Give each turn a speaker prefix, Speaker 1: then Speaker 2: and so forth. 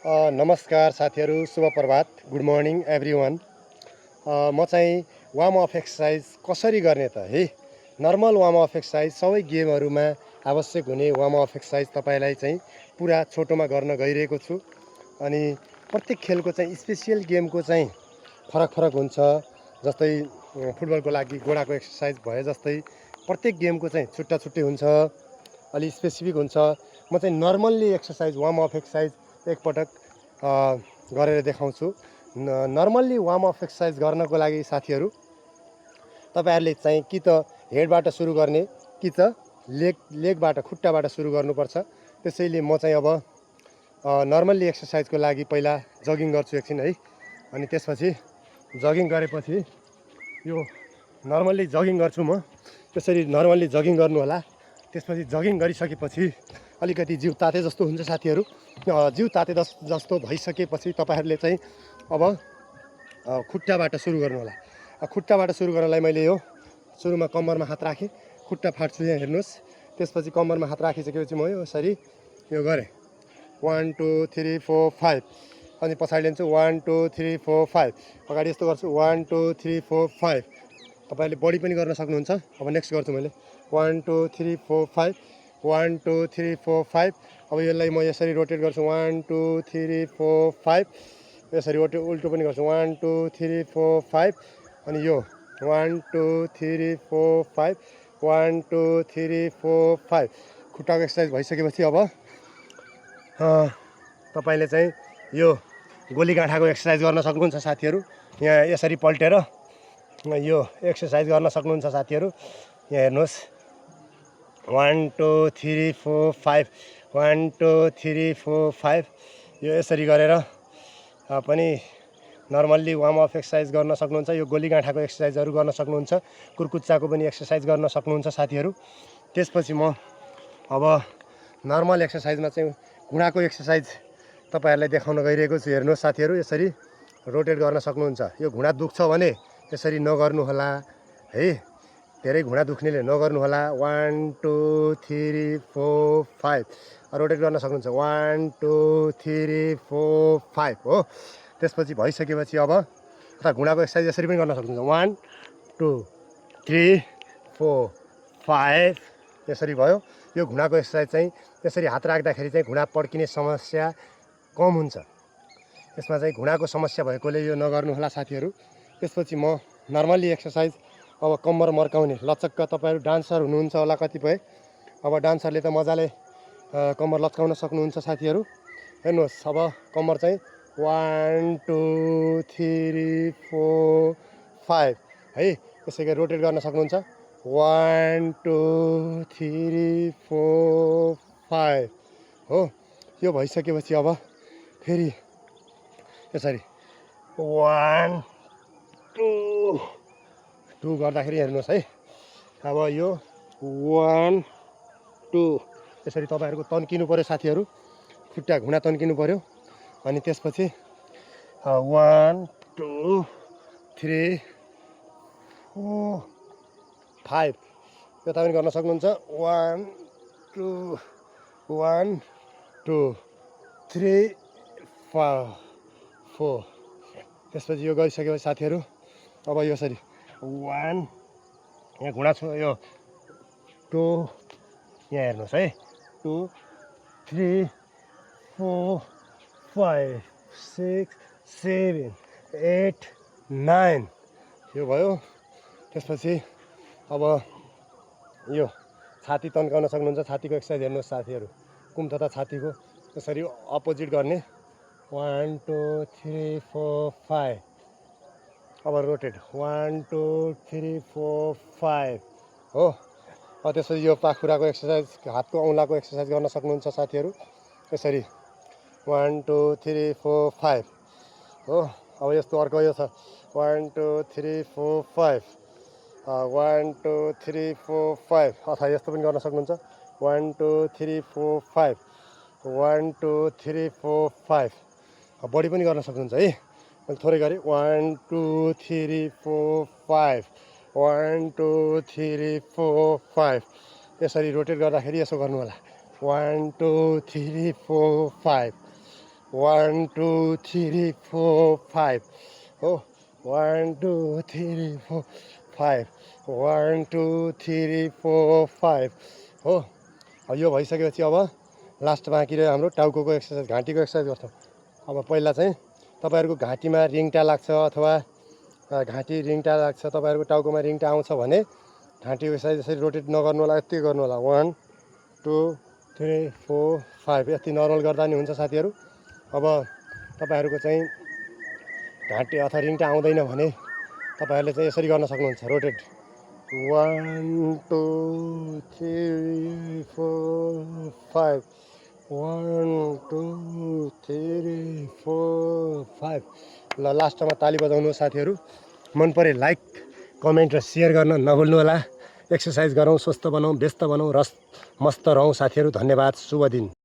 Speaker 1: नमस्कार साथीहरू, शुभ प्रभात, गुड मर्निङ एभ्रिवान। म चाहिँ वार्म अफ एक्सर्साइज कसरी गर्ने त है। नर्मल वार्म अफ एक्सर्साइज सबै गेमहरूमा आवश्यक हुने वार्म अफ एक्सर्साइज तपाईँलाई चाहिँ पुरा छोटोमा गर्न गइरहेको छु। अनि प्रत्येक खेलको चाहिँ स्पेसियल गेमको चाहिँ फरक फरक हुन्छ। जस्तै फुटबलको लागि गोडाको एक्सर्साइज भए जस्तै प्रत्येक गेमको चाहिँ छुट्टा छुट्टै हुन्छ, अलि स्पेसिफिक हुन्छ। म चाहिँ normally exercise warm of exercise एकपटक गरेर देखाउँछु। नर्मल्ली वार्म अफ एक्सर्साइज गर्नको लागि साथीहरू तपाईँहरूले चाहिँ कि त हेडबाट सुरु गर्ने कि त लेगबाट खुट्टाबाट सुरु गर्नुपर्छ। त्यसैले म चाहिँ अब नर्मल्ली एक्सर्साइजको लागि पहिला जगिङ गर्छु एकछिन है। अनि त्यसपछि जगिङ गरेपछि यो नर्मल्ली जगिङ गर्छु म। त्यसरी नर्मल्ली जगिङ गर्नु होला। त्यसपछि जगिङ गरिसकेपछि अलिकति जिउ ताते जस्तो हुन्छ साथीहरू। जिउ ताते जस्तो भइसकेपछि तपाईँहरूले चाहिँ अब खुट्टाबाट सुरु गर्नु होला। खुट्टाबाट सुरु गर्नलाई मैले यो सुरुमा कम्मरमा हात राखेँ, खुट्टा फाट्छु यहाँ हेर्नुहोस्। त्यसपछि कम्मरमा हात राखिसकेपछि म यो यसरी यो गरेँ 1 2 3 4 5। अनि पछाडि लिन्छु 1 2 3 4 5। अगाडि यस्तो गर्छु 1 2 3 4 5। तपाईँहरूले बडी पनि गर्न सक्नुहुन्छ। अब नेक्स्ट गर्छु मैले 1 2 3 4 5 1 2 3 4 5। अब यसलाई म यसरी रोटेट गर्छु 1 2 3 4 5। यसरी उल्टो पनि गर्छु 1 2 3 4 5। अनि यो 1 2 3 4 5 1 2 3 4 5। खुट्टाको एक्सर्साइज भइसकेपछि अब तपाईँले चाहिँ यो गोलीगाँठाको एक्सर्साइज गर्न सक्नुहुन्छ साथीहरू। यहाँ यसरी पल्टेर यो एक्सर्साइज गर्न सक्नुहुन्छ साथीहरू। यहाँ हेर्नुहोस् 1 2 3 4 5 1 2 3 4 5। यो यसरी गरेर पनि नर्मल्ली वार्म अफ एक्सर्साइज गर्न सक्नुहुन्छ। यो गोलीगाँठाको एक्सर्साइजहरू गर्न सक्नुहुन्छ। कुर्कुच्चाको पनि एक्सर्साइज गर्न सक्नुहुन्छ साथीहरू। त्यसपछि म अब नर्मल एक्सर्साइजमा चाहिँ घुँडाको एक्सर्साइज तपाईँहरूलाई देखाउन गइरहेको छु। हेर्नुहोस् साथीहरू, यसरी रोटेट गर्न सक्नुहुन्छ। यो घुँडा दुख्छ भने यसरी नगर्नु होला है। धेरै घुँडा दुख्नेले नगर्नु होला। 1 2 3 4 5 रोटेट गर्न सक्नुहुन्छ 1 2 3 4 5 हो। त्यसपछि भइसकेपछि अब घुँडाको एक्सर्साइज यसरी पनि गर्न सक्नुहुन्छ 1 2 3 4 5। यसरी भयो। यो घुँडाको एक्सर्साइज चाहिँ यसरी हात राख्दाखेरि चाहिँ घुँडा पड्किने समस्या कम हुन्छ। यसमा चाहिँ घुँडाको समस्या भएकोले यो नगर्नु होला साथीहरू। त्यसपछि म नर्मल्ली एक्सर्साइज अब कम्मर मर्काउने लचक्क, तपाईँहरू डान्सर हुनुहुन्छ होला कतिपय। अब डान्सरले त मजाले कम्मर लच्काउन सक्नुहुन्छ साथीहरू। हेर्नुहोस् अब कम्मर चाहिँ 1 2 3 4 5 है। यसै गरी रोटेट गर्न सक्नुहुन्छ 1 2 3 4 5 हो। यो भइसकेपछि अब फेरि यसरी 1 2 गर्दाखेरि हेर्नुहोस् है। अब यो 1 2 यसरी तपाईँहरूको तन्किनु पऱ्यो साथीहरू। खुट्टा घुँडा तन्किनु पऱ्यो। अनि त्यसपछि 1 2 3 4 5 यता पनि गर्न सक्नुहुन्छ 1 2 1 2 3 4। त्यसपछि यो गरिसकेपछि साथीहरू अब यसरी 1 यहाँ घुँडा छु, यो 2 यहाँ हेर्नुहोस् है 2 3 4 5 6 7 8 9 यो भयो। त्यसपछि अब यो छाती तन्काउन सक्नुहुन्छ। छातीको एक्सर्साइज हेर्नुहोस् साथीहरू, कुम्थता छातीको यसरी अपोजिट गर्ने 1 2 3 4 5। अब रोटेट 1 2 3 4 5 हो। त्यसपछि यो पाखुराको एक्सर्साइज, हातको औँलाको एक्सर्साइज गर्न सक्नुहुन्छ साथीहरू। यसरी 1 2 3 4 5 हो। अब यस्तो अर्को यो छ 1 2 3 4 5 1 2 3 4 5 अथवा यस्तो पनि गर्न सक्नुहुन्छ 1 2 3 4 5 1 2 3 4 5। बडी पनि गर्न सक्नुहुन्छ है। मैले थोरै गरेँ 1 2 3 4 5 1 2 3 4 5। यसरी रोटेट गर्दाखेरि यसो गर्नु होला 1 2 3 4 5 1 2 3 4 5 हो 1 2 3 4 5 1 2 3 4 5 हो अब यो भइसकेपछि अब लास्ट बाँकी रह्यो हाम्रो टाउको एक्सर्साइज घाँटीको एक्सर्साइज गर्छौँ अब पहिला चाहिँ तपाईँहरूको घाँटीमा रिङ्टा लाग्छ अथवा घाँटी रिङ्टा लाग्छ तपाईँहरूको टाउकोमा रिङ्टा आउँछ भने घाँटीको एक्सर्साइज यसरी रोटेट नगर्नु होला यति गर्नु होला 1 2 3 4 5 यति नर्मल गर्दा नि हुन्छ साथीहरू अब तपाईँहरूको चाहिँ घाँटी अथवा रिङ्टा आउँदैन भने तपाईँहरूले चाहिँ यसरी गर्न सक्नुहुन्छ रोटेट 1 2 3 4 5 1 2 3 4 5 ल लास्टमा ताली बजाउनु साथीहरू मन परे लाइक कमेन्ट र सेयर गर्न नभुल्नु होला एक्सर्साइज गरौँ स्वस्थ बनाऊँ व्यस्त बनाऊँ र मस्त रहौँ साथीहरू धन्यवाद शुभ दिन